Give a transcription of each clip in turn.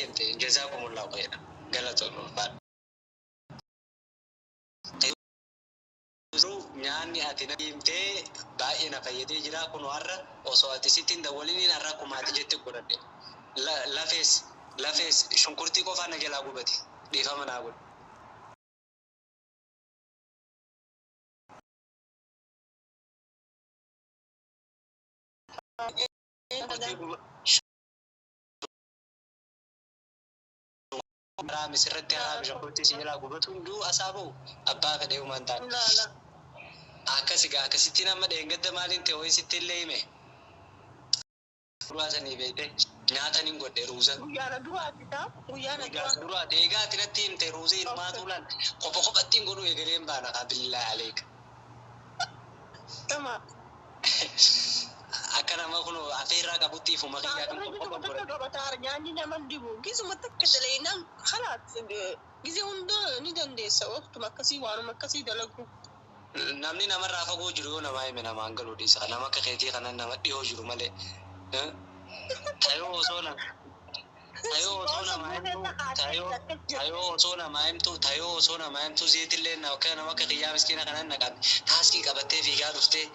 deemte. Jazaakumullahu khayran. Galatoon ulfaadha. Garuu nyaanni ati natti himte baay'ee na fayyadee jira. Kunoo har'a osoo ati sitti hin dawwaliniin har'a akkuma ati jette godhadhe. Lafees lafees shunkurtii qofaa na jalaa gubate. Dhiifama naa godhi. Shunkurtii guba haraami sirratti haraami shunkurtii si jalaa gubatu hunduu asaa ba'u abbaa fedhe uumaan taane. Laala. Akkasi gaa akkasittiin amma dheengadda maaliin ta'e wayii sitti illee hime. Duraa sanii beekte nyaata nin godhe ruuza. Guyyaana duraati taa guyyaana Guyyaa duraa. duraati eegaa ati natti himte ruuza ilmaatuu laal kopha kophatti hin godhu eegaleen baana kaa billaahi aleeka. Tama. Akka nama kun afeerraa qabutti ifuma kiyyaa Irra kan gisuma kopha takka godhadhe. qabataara nyaanni nama hin dhibu. Gisuma takka dalaynaan khalaas gisee hunda ni dandeessa waqtuma akkasii waanuma akkasii dalagu. Namni namarraa fagoo jiru yoo namaa hime namaan galuu dhiisa. Nama akka keetii kana nama dhiyoo jiru malee. Tayoo osoo na tayoo osoo Waan namaa sammuu himtu keessa kaatee tayoo akkas tayoo jirti. osoo namaa himtu tayoo osoo namaa himtu zeetillee na akka nama akka kiyyaa miskiina kanan naqame taaskii qabattee fiigaa dhuftee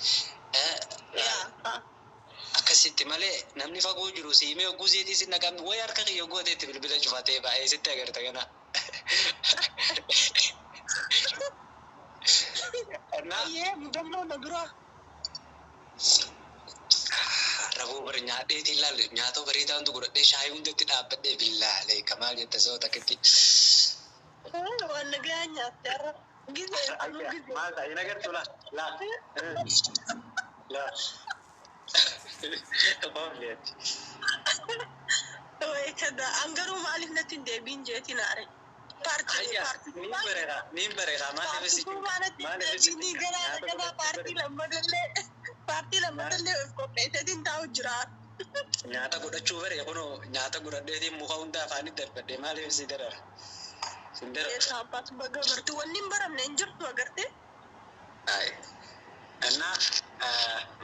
Yaa. akkasitti malee namni fagoo jiru si himee hogguu zeetii si naqamne wayi harka kiyya hogguu ateetti bilbila cufatee baay'ee sitti agarta kana. Na Ayyee mudannoo na duraa. Raboo bara nyaadheetiin laal nyaatoo bareedaa hundi godhadhee shaayii hundatti dhaabbadhee billaalee kamaa jette soo takkitti. Waan nagaa nyaatte har'a. Gizee anuu gizee. Maal ta'a hin agartu laa laa laa. Qofleetti. Wayi kada an garuu maaliif natti hin deebiin jeetiin aare. Paartii Hayya paartii niin bareeda niin bareeda maaliif si paartii duubaa natti hin maaliif si deebiinii ganaa nyaata ganaa godhachuu paartii bare lammadallee paartii lammadallee of qopheesseetiin taa'u jira. nyaata godhachuu bare kunoo nyaata godhadheetiin muka hunda afaanitti darbadhee maaliif si darara sin darara. Eessa abbaatu baga bartu wanni hin baramne hin jirtu agartee. Ay. እና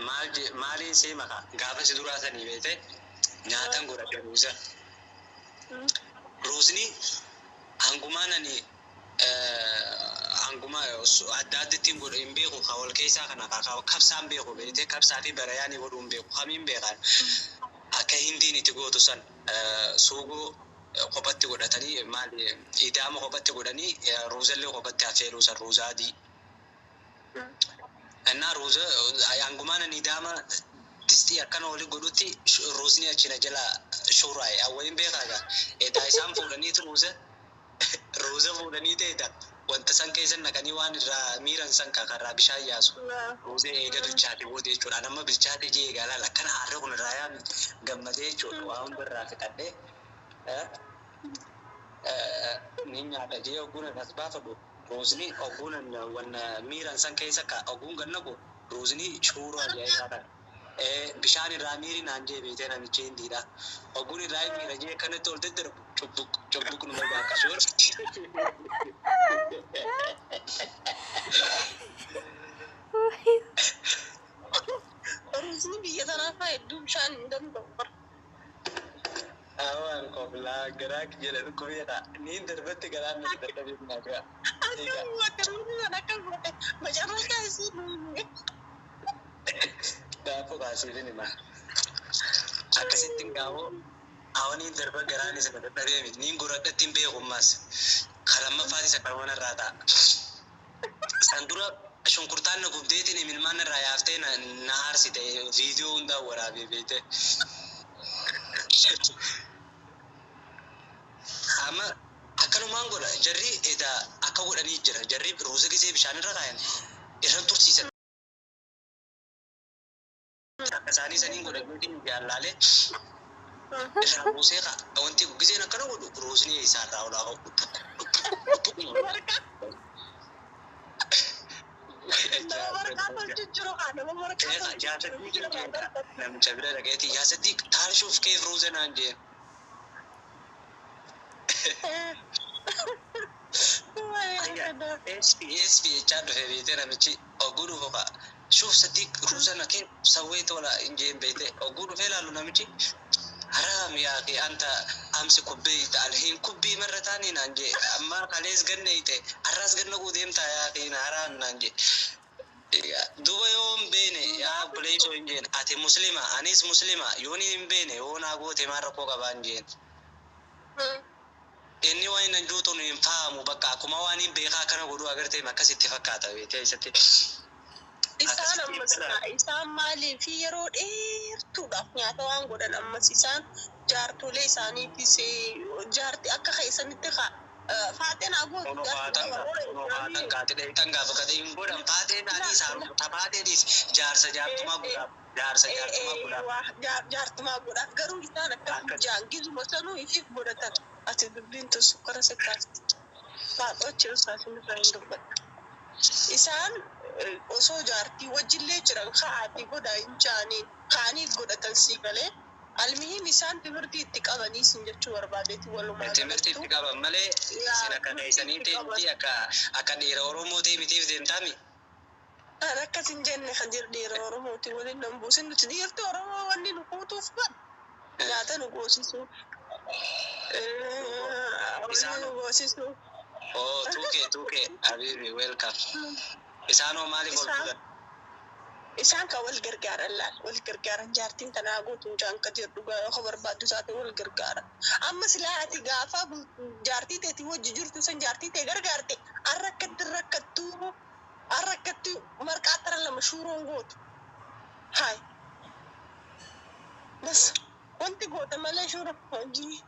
maal maaliin see maka gaafa si duraa sanii beekte nyaatan godhadhe ruuza. Ruuzni hangumaan ani hanguma adda addatti hin godhu hin beeku ka wal keessaa kana ka kabsaan beeku beekte kabsaa fi barayaanii godhuu hin beeku kamiin beekan akka hindiin itti gootu san suugoo kophatti godhatanii maali idaama kophatti godhanii ruuzallee kophatti affeeluu san ruuza adii. እና ruuza hangumaan ani idaama distii akkana oli godhutti ruuzni achi na jala shuuraa'e awwayin beekaa gaa edaa isaan fuudhaniitu ruuza ruuza fuudhanii ta'edha wanta san keessa naqanii waan irraa miiran san kakarraa bishaan yaasu ruuza eega bilchaate booda jechuudha nama bilchaate jee eegaa laala akkana aarra kun irraa yaami gammadee jechuudha waa hunda irraa fixadhee ni nyaadha jee ogguun as baafadhu ruuzni ogguun wanna miiran san keessa ka ogguun gannaku ruuzni shuuroo ajaa'ibaa kana. Bishaan irraa miiri naan jee beetee namichi hindiidha. Ogguun irraa miira jee akkanatti ol daddarbu cubbuq cubbuq numa gaaka shuur. Ruuzni biyya tanaa faa hedduu bishaan hin danda'u bara. Awwaan koblaa garaa jedha dhukkubeedha. Niin darbatti garaan na dadhabee nagaa. Akkam goote ruuzni sana akkam goote macarrashaa isii nuyi. Gaafa baasiifin hima. Akkasittiin gaafoo awwaniin darba garaan isa dadhabee miti. Niin godhadhatti hin beeku ammas. Kan lammaffaatis akka irraa ta'a. San dura shunkurtaan na gubdeetiin imilmaan irraa yaaftee na na aarsite viidiyoo hundaa waraabee beekte. Amma akkanumaan godha jarri edaa akka godhanii jira jarri ruuza gisee bishaan irra kaayan irran tursiisan akka isaanii saniin godha jeetiin jaallaalee irraa buusee wanti giseen akkana godhu ruuzni isaarraa olaa ka'u dhuphuq dhuphuq. Warqaa nama warqaa tolchu jiru haa nama warqaa tolchu jiru biyya irraa darbate. Namicha bira dhaqeeti yaa Saddiq taarshuuf keef ruuza naan jeen. Wayi kada. SP SP jechaa dhufe beekte namichi ogguu dhufu kaa shuuf Saddiq ruuza na kee sawwee tola hin jeen beekte ogguu dhufee laalu namichi haraam yaa kee anta Amsi kubbii alhiin kubbii marra taanii naan jee, amma kalees ganna ite arraas ganna guu deemtaa yaa fi haaraan naan jee. Duuba yoo hin beene, yaa obboleessoo hin jeen, ati muslima anis muslima, yoon hin beene yoo naa goote maal rakkoo qabaa hin jeen. Inni waan hin juutuun hin fahamu, bakka akkuma waan hin beekaa akkana godhuu agartee akkasitti fakkaata beetee isatti. Isaan ammas isaan maalii fi yeroo dheertuudhaaf nyaata waan godhan, ammas isaan jaartolee isaaniitis jaarti akka keessanitti faaxeen haa gootu. Ono faatan kaate dheeytan gaafa kate hin godhan faateen adii isaan taphaateedhis jaarsa jaartumaa godhaaf, jaarsa jaartumaa godhaaf. Jaartumaa godhaaf, garuu isaan akka jaan gizuma sanuu ifiif godhatan. Ati dubbiin tun sukkara sikkaasti. Faaxochi isaatiin irraa hin dubbadha. Isaan osoo jaartii wajjillee jiran ka'aatii godhaa hin jaaniin kaaniif godhatan sii galee. Almihim isaan timirtii itti qabanii sin jechuu barbaadeeti walumaa Timirtii itti qaban malee isin akka keessaniitti miti, akka dhiira Oromooti mitiif deemtaami. An akkas hin jenne kan jiru dhiira Oromooti waliin nan buusin. Nuti dhiirti Oromoo wanni nu kuutuuf ban nyaata nu goosisuuf. Wanni nu goosisuuf. Oh, tuukee tuukee habibi, welcome. Isaanoo maaliif ol fuudhan? Isaan kan wal gargaaran laal, wal gargaaran, jaartiin tanaa guutuun jaan ka jiru dhugaa yoo barbaaddu isaati wal gargaaran. Amma silaa ati gaafa jaartii teetii wajji jirtu san jaartii tee gargaarte, arra akkatti rakkattuu, arra akkatti marqaa tara lama shuuroon gootu. Haay. Bas wanti goota malee shuura hojii.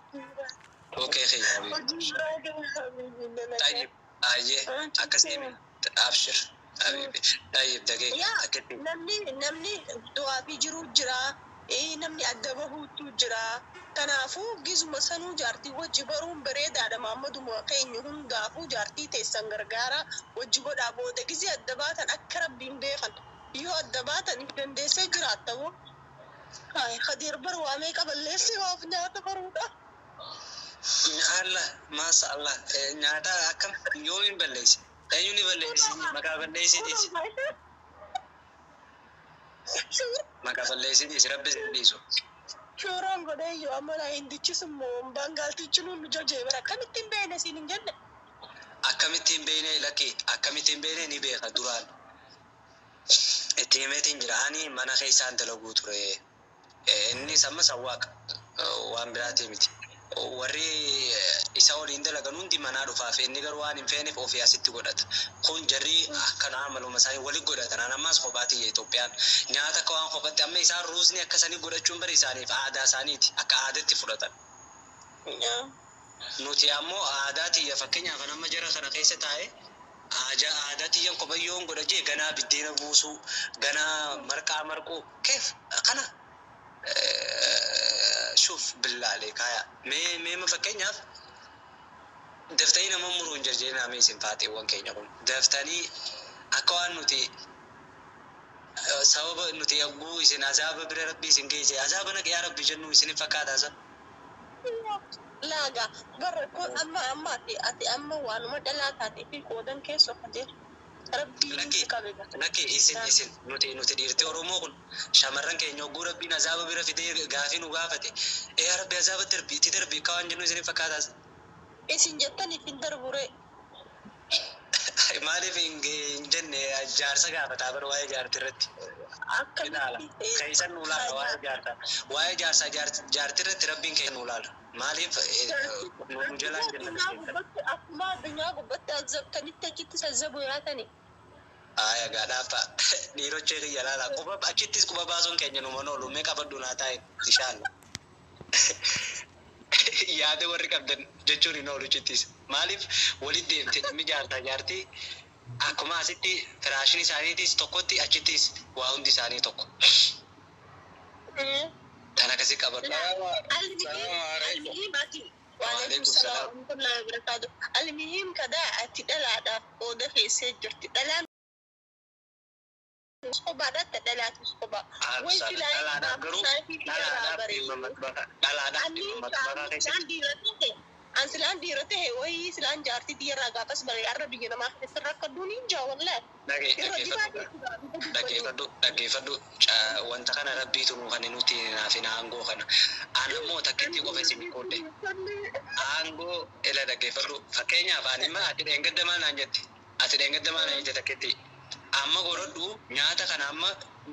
Tuukee kiyya habibi. Hojii biraa gama habibi dalagaa. طيب ayyee akkasii abshir habibi. طيب daqiiqa akkatti. Namni du'aa fi jiruu jira. Namni adda bahuutu jira. Kanaafuu gizuma sanuu jaartii wajji baruun bareedaadha. Maammaduma keenya hundaafuu jaartii teessan gargaara wajji godhaa, booda gizee adda baatan akka rabbiin beekan yoo adda baatan if dandeessee jiraatta moo. Haay Khadiir bar waa meeqa balleessee waaf nyaata baruudha. Allah, maasha Allah, nyaata akkam yoomiin balleesse? Eenyu ni balleesse? Maqaa balleessitis. Maqaa balleessitis, rabbi si dhiisu. Shuuraan godhee yoo amma naa hindichis immoo baangaaltichi nuun nu jajee bara akkamitti hin beekne siin hin jenne. Akkamitti hin beekne? Lakki, akkamitti hin beekne? Ni beeka duraan. Itti himeetiin jira, ani mana keessaan dalaguu ture. Innis amma sawwaaqa waan biraatii miti. Warri isa waliin dalagan hundi manaa dhufaaf, inni garuu waan hin feeneef ofii asitti godhata. Kun jarri akkana amaluma isaanii waliin godhatan. An ammas kophaati Itoophiyaan nyaata akka waan kophatti amma isaan ruusni akkasanii godhachuun bari isaaniif aadaa isaaniiti, akka aadaatti fudhatan. Nuti ammoo aadaa tiyya, fakkeenyaaf an amma jara kana keessa taa'e aadaa tiyyan kophayyoon godha jee, ganaa biddeena buusuu, ganaa marqaa marquu keef kana shuuf billaalee kaaya mee mee fakkeenyaaf daftanii nama muruu hin jarjarina. Mee isin faaxeewwan keenya kun daftanii akka waan nuti sababa nuti yagguu isin azaaba bira rabbii isin geesse azaaba naqe yaa rabbi jennu isin fakkaata asa. Laaga bara kun amma ati amma waanuma dhalaa taatee fi qoodan keessa Khadiir. Rabbiin Lakki si qabe. Lakki, isin nuti dhiirti Oromoo kun shamarran keenya hogguu rabbiin azaaba bira fidee gaafii nu gaafate, ee yaa rabbi azaaba darbi itti darbi akka waan jennu isin fakkaata asa. Isin jettaniif hin darbure. Maaliif hin jenne? Jaarsa gaafataa bara waa'ee jaartii irratti. Ilaala. Akkamitti? Keessan nu laala waa'ee jaarsaa. Waa'ee jaarsaa jaartii irratti rabbiin keenya nu laala. Maaliif nu jalaan jenna? Akkuma addunyaa gubbatti azabtanitti achitti sazzabu yaatani. Aya gaadhaafa dhiirochee kiyya laala, quba achittis quba baasuun keenya nu mana oolu. Mee qabadhu naa taa'e inshaalla. Yaada warri qabdan jechuun hin oolu chittis. Maaliif walitti deemte dhimmi jaartaa jaartii, akkuma asitti firaashin isaaniitis tokkotti, achittis waa hundi isaanii tokko. Tan akkasii qabadhu. المهم ati وعليكم السلام ورحمة الله وبركاته. المهم كذا ati dhalaadhaaf qooda keessee jirti. Dhalaan kophaadhaatti dhalaatus kophaa. Way silaa Dhalaadhaaf garuu dhalaadhaaf dhimma matbakaa, dhalaadhaaf dhimma matbakaa keessatti. Isaan dhiira ta'e An silaan dhiira ta'e wayii silaan jaartii dhiirraa gaafas bare arra biyya namaa keessatti rakkadduun hin jaa wallaahi. Irra dibaa. Dhaggeeffadhu, dhaggeeffadhu. Wanta kana rabbiitu nu kan nuti naaf hin aangoo kana. Ani ammoo takkitti qofa isin qoodde. Aangoo ila dhaggeeffadhu. Fakkeenyaaf ani immoo ati dheengadda maal naan jette? Ati dheengadda maal naan jette takkitti? Amma godhadhu nyaata kana, amma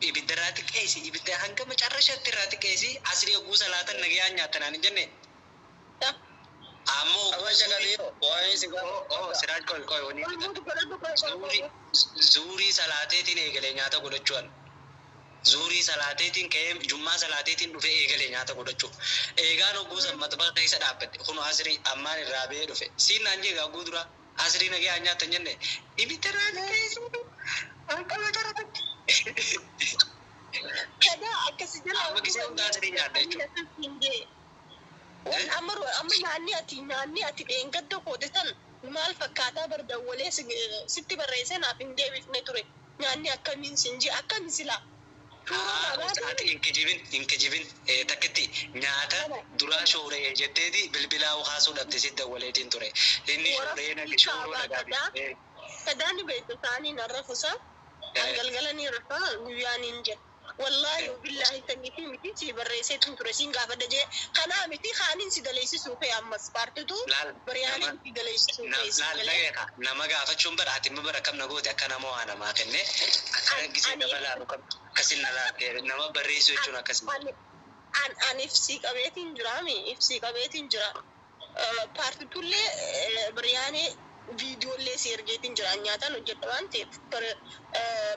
ibidda irraa xiqqeessi, ibidda hanga macarrashatti irraa xiqqeessi, asii hogguu salaatan nagayaan nyaata naan hin jenne. Ammoo Siraaj, qoy qoy, wani zuurii salaateetiin eegalee nyaata godhachuun, zuurii salaateetiin ka'ee jummaa salaateetiin dhufee eegalee nyaata godhachuu eegaan hogguu san maxbaqa keessa dhaabbadhe. Kun asrii ammaan irraa ba'ee dhufe siin naan jee hogguu dura asrii nagayaan nyaata hin jenne, ibidda irraa xiqqeessi hanga macarrashatti. Kadaa akkasi jala. Amma gisee hunda asrii nyaadha jechuudha. Amma amma nyaanni ati dheengadda goote san maal fakkaataa bar dawwalee sitti barreessee naaf hin deebifne ture. Nyaanni akkamiin sin jee, akkami silaa? Ati hin kijibin, hin kijibin. Takkitti nyaata duraa shooree jetteeti bilbilaa kaasuu dhabde, sitti dawwaleetiin ture. Inni shooree nagi shooroo dhagaafi. Kadaani beektu isaanii nan rafusa. Galgala ni rafa, guyyaa ni hin jedhu. Wallaahi billaahi sanii miti si barreesseetiin ture, siin gaafadha jee kanaa miti kaaniin si daleessisuu kee ammas paartitu biriyaaniin si daleessisuu kee si Laal, galee. Dhageeka nama gaafachuun bara ati immoo bara kam na goote, akka nama waa namaa kenne akkana gisee nama laalu kam akkasin na laal, nama barreessuu jechuun akkasii. An ibsii qabeetiin jira mi, ibsii qabeetiin jira. Paartitullee biriyaanii viidiyoollee si ergeetiin jira, nyaataan hojjedha waan ta'eef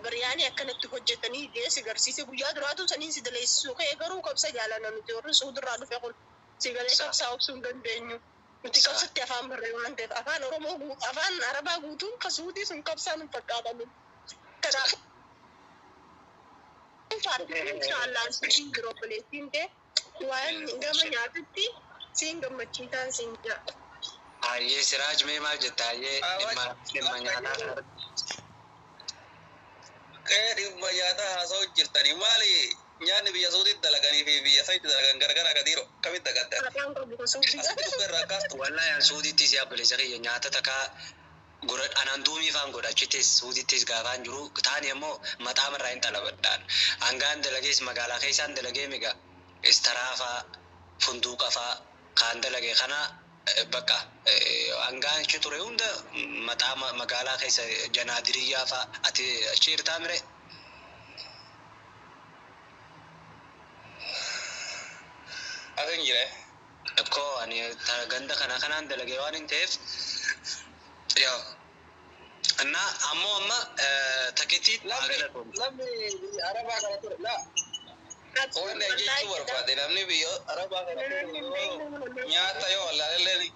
biriyaanii akkanatti hojjetanii jee si garsiise. Guyyaa duraatu saniin si daleessisuu ka'e, garuu qabsa jaalana nuti warri suudirraa dhufe kun si galee qabsaa obsuu hin dandeenyu. Nuti qabsatti afaan barree waan ta'eef afaan Oromoo afaan Arabaa guutuun ka suudii sun qabsaan hin fakkaatamu. Kanaafuu inshaallah siin jiru obboleettiin ta'e waan gama nyaatutti siin gammachiisaan siin jira. Hayyee Siraaj, mee maal jetta? Hayyee, dhimma nyaataa kanarratti. Qe'ee dhimma nyaataa haasa'u jirtanii, maali nyaanni biyya suudiitti dalaganii fi biyya sanitti dalagan gargar akka dhiiroo kamitti agaddan? Afaan qabu ka suudii. Asitti dhufe irraa kaastu. Wallahi an suudiitti si obboleessa kiyya nyaata takka godha anaan duumii faan godha, achittis suudittis gaafaan jiru taani ammoo maxaamarraa hin xalabadhaan hangaan dalagees magaalaa keessaan dalagee miga istaraafaa funduuqa faa kaan dalage kana bakka hangaan achi ture hunda maxaama magaalaa keessa janaadiriyaa faa ati achi hirtaa mire. Asin jire. Akkoo ani ganda kana kanaan dalagee waan hin ta'eef yaa እና ammoo amma takkitti Namni namni biyya Arabaa kana ture la wanni jechuu barbaade, namni biyya Arabaa kana ture nyaata yoo wallaalellee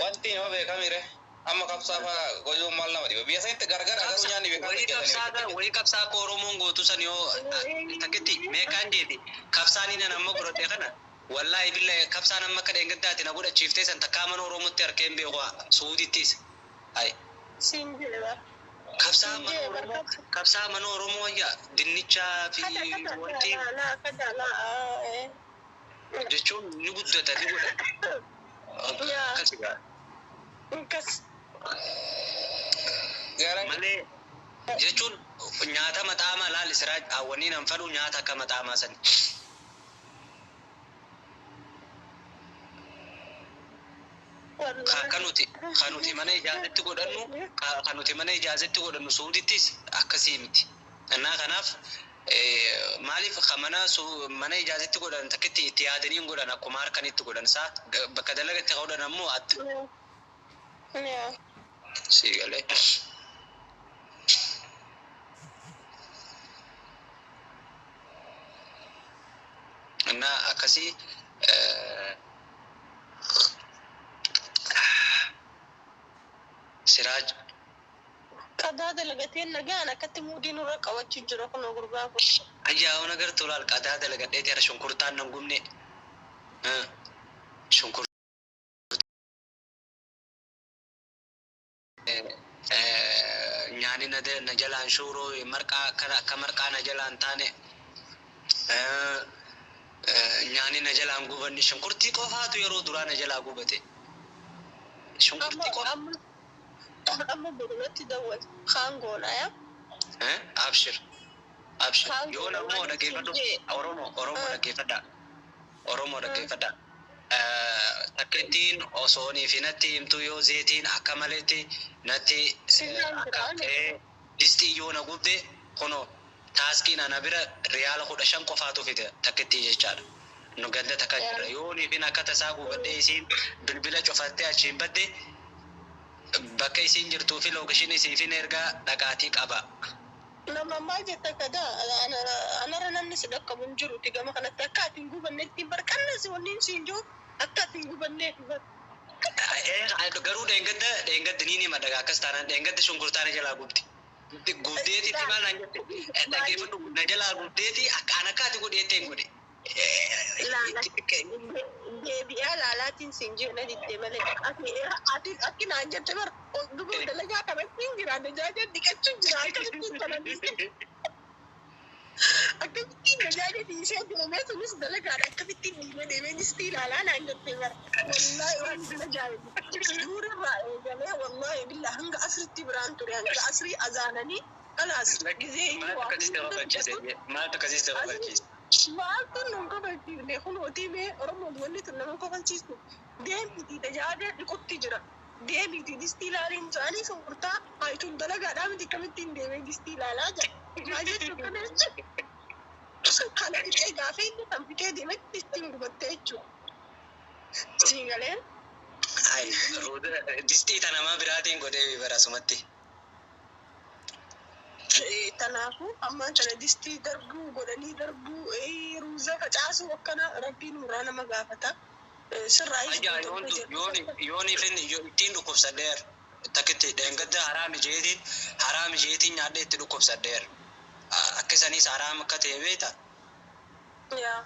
wanti nama beekamire amma qabsaa faa gochuun maal nama dhiba, biyya sanitti gargar garuu nyaanni beekamu. Wayii qabsaa, wayii qabsaa akka Oromoon gootu san yoo takkitti meeqaan jeeti qabsaan inni amma godhadhe kana, wallaahi billahi qabsaan amma akka dheengaddaati na godhachiiftee san takkaa mana Oromootti harkeen beeku Suudittis. Ay. Siin jedha. Qabsaa mana Oromoo, qabsaa mana Oromoo wayya dinnichaa fi wanti jechuun ni guddata, ni godhata. Akkasi gaa. Akkas. Malee jechuun nyaata maxaamaa laal isiraa hawwanii nan fadhu nyaata akka maxaamaa sani. Kan nuti mana ijaazetti godhannu, kan nuti mana ijaazetti godhannu Suudittis akkasii miti. Innaa kanaaf maaliif kan mana ijaazetti godhan takkitti itti yaadanii hin godhan, akkuma harkanitti godhan isaa bakka dalagatti kan godhan ammoo adda. Sii galee. Innaa akkasii Siraaj. Qadaa dalagateen nagaan akkatti muudii nurra qabachuu jira kun gurbaa kun. Ayyaa'oon agartuu laal, qadaa dalagadheeti hara shunkurtaan nan gubne. Shunkurtaa nyaanni na jalaan shuuroo marqaa akka marqaa na jalaan taane. Nyaanni na jalaan gubanne, shunkurtii qofaatu yeroo duraa na jalaa gubate. Shunkurtii qofa. Amma borumatti dawwal kaan goona yaa. Abshir. Abshir. Kaan Yoo goona namoo waan dhaggeeffadhu. jee. Oromoo Oromoo dhaggeeffadha. Oromoo dhaggeeffadha. Takkittiin osoonii fi natti himtu yoo zeetiin akka maletti natti Sirnaan akka jira. ta'ee distii yoo na gubde, kunoo taaskiin ana bira riyaala 15 qofaatu fide takkittii jechaadha. Nu ganda takka jira. Yoonii fi akka tasaa gubadhee isiin bilbila cufattee achiin badde, bakka isiin jirtuu fi location isiifin ergaa dhaqaatii qaba. Nama maal jetta kadaa anarra namni si dhaqqabu hin jiruti gama kanatti akka ati hin gubannetti barqanna si wanni siin jiru akka ati hin gubanneef bar. Garuu dheengadda ni nima dhagaa akkas taanaan dheengadda shunkurtaan jalaa gubdi. Gubdeeti itti maal naan jette, dhaggeeffadhu, na jalaa gubdeeti akka an akka ati godheettee hin godhe. Deebi'aa laalaatiin siin jiru na diddee malee ati akki naan jette bar dubuu dalagaa kanatti hin jira, dajaaja dhiqachuu jira, akkamittiin kana dhiise, akkamittiin dajaaja dhiisee deemee, sunis dalagaadha, akkamittiin dhiisee deemee distii ilaalaa naan jette bar. Wallaahi waan isin ajaa'ibu duurarraa eegalee, wallaahi billaa, hanga asritti biraan ture, hanga asrii azaananii kalaas gizee inni Maaltu waa akkasii hunda kofalchiise? Maaltu akkasii kofalchiise? Maaltu nun kofalchiifne? Kunootii mee Oromoon wanni tun nama kofalchiistu, deemiitii tajaajila dhiqutti jira. Deemiitii distii ilaaliin jedhanii shunkurtaa haayituun dalagaadhaa miti, akkamittiin deemee distii ilaalaa jira. Maal jechuu kana jechuudha. Kana fixee gaafa inni kan fixee deemetti distiin gubattee jechuudha. Siin galeen. Ay, distii tana nama biraatiin godhee bara asumatti. Kanaafuu ammaan kana distii darbuu godhanii darbuu, ruuza facaasuu akkana rabbiin nurraa nama gaafata. Sirraa. Ayyaa, yoon ifin ittiin dhukkubsadheer takkitti dheengadda haraami jeetiin nyaadhee itti dhukkubsadheer. Akka isaniis haraam akka ta'e beekta. Yaa.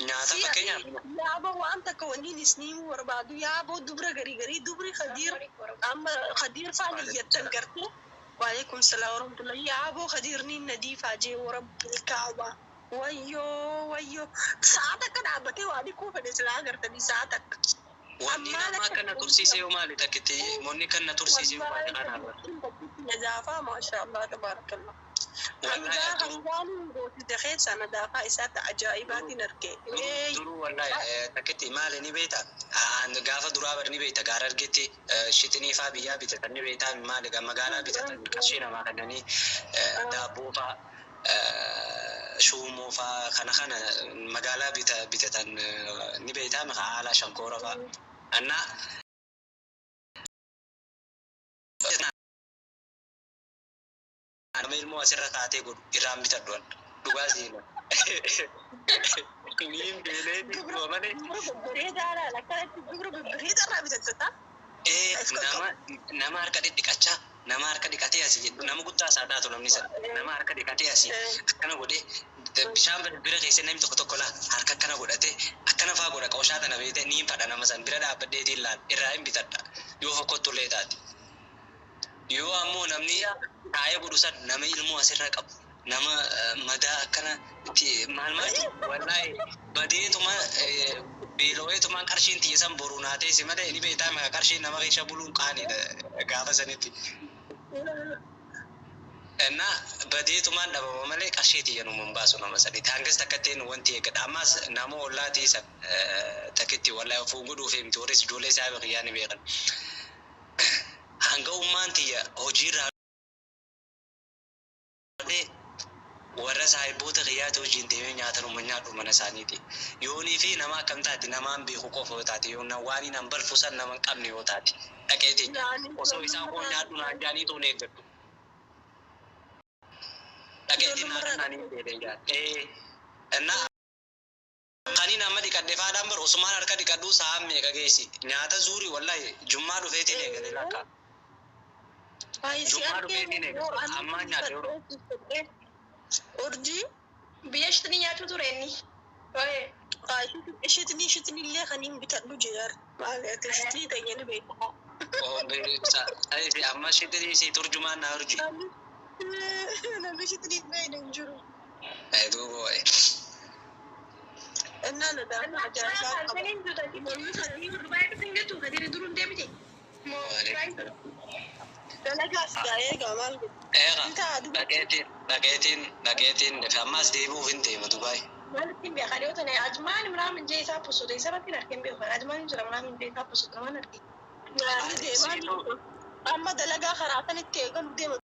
Nyaata fakkeenyaaf. Yaaboo waan takka wanniin isniimuu barbaadu, yaaboo dubra garii garii dubri Khadiir amma Khadiir faan iyyattan gartee. Waalaikum salaam warahmatullahi. Yaaboo Khadiir ni nadiifaa jee, warabbil kaaba, wayyoo wayyoo, sa'a takka dhaabbatee waa dhiquu fedhe silaa agartanii sa'a takka. Wanni nama akka na tursiise yoo maali takkitti, wanni kan na tursiise yoo maali kanaaf. Nadaafaa, maasha Allah, tabaarakallah. Hangaa hangaan gootite keessa nadaafaa isaatti ajaa'ibaatiin arge. Duruu wallahi takkitti maali ni beekta, gaafa duraa bar ni beekta, gaara argetti shitinii faa biyyaa bitatan ni beekta, maali magaalaa bitatan, qarshii namaa kennanii daabboo faa, shuumoo faa, kana kana magaalaa bitatan ni beekta, maqaa haala shankoora faa. Annaa nama ilmoo asirra kaatee godhu irraan bitadhu dhugaa siima. Niin beelee dhuguma malee. Dubra babbareedaa laala, akkanatti dubra babbareedaa irraa bitattata. Ee, nama nama harka dhidhiqachaa, nama harka dhiqatee asii jedhu, nama guddaa isaa taatu, namni sana nama harka dhiqatee asii akkana godhee bishaan bira keessa, namni tokko tokko laa harka akkana godhatee akkana faa godha, qawshaa tana beekte niin fadha, nama san bira dhaabbadheetiin laal irraa hin bitadha yoo fokkottu illee taate. Yoo ammoo namni taa'ee godhu san nama ilmoo asirra qabu, nama madaa akkana itti maal maal, wallaahi badeetuma beela'eetumaan qarshiin tiyya san boruu naa teesse malee, ni beektaa maqaa qarshiin nama keessa buluun qaaniidha gaafa sanitti. Innaa badeetumaan dhabama malee qarshii tiyya numan baasu nama sanitti. Hangas takka ittiin wanti eeggadha. Ammas nama ollaatii san takkitti wallaahi ofuu godhuuf himti, warris ijoollee isaa kiyyaa ni beekan. Hanga ummaan tiyya hojiirraa warra saahiboota kiyyaati hojiin deemee nyaatan uma nyaadhu mana isaaniiti. Yoonii fi nama akkam taate, namaan beeku qofa yoo taate, yoo waan hin balfu san nama hin qabne yoo taate dhaqeeti osoo isaan koo nyaadhu naan jaanii tuun eeggadhu. Dhaqeeti naa kanaan hin beelee jaan. Innaa kaniin amma dhiqadhe faadhaan bar osumaan harka dhiqadhu sa'aan meeqa geessi nyaata zuurii, wallahi jummaa dhufeetiin eegale lakka. Jummaa dhufeetiin eegale ammaa nyaadhe yeroo. Urjii. Biyya shitni nyaachuu ture inni. Ooyee. Shitni shitni illee kan hin bitadhu jeer. Maali ati shitni ta'e ni beekta. Amma shitni si turjumaan naa urji. Namni shitni hin beekne hin jiru. Duuba waa'ee. Innaan nadaafaa ajaa'ibaa qaba. Dalagaas gaa eegaa maal godhu. Eega Intaa Dubaay. dhaqeetiin dhaqeetiin dhaqeetiin dhufe, ammas deebi'uuf hin deema Dubaay. Maalitti beekaa dhiyoo tana Ajmaan ምናምን jee isaa posote isarratti hin argin beeku Ajmaan jira ምናምን jee isaa posote namaan argin. Ni deemaa jiru. Amma dalagaa karaa sanitti eegalu deema.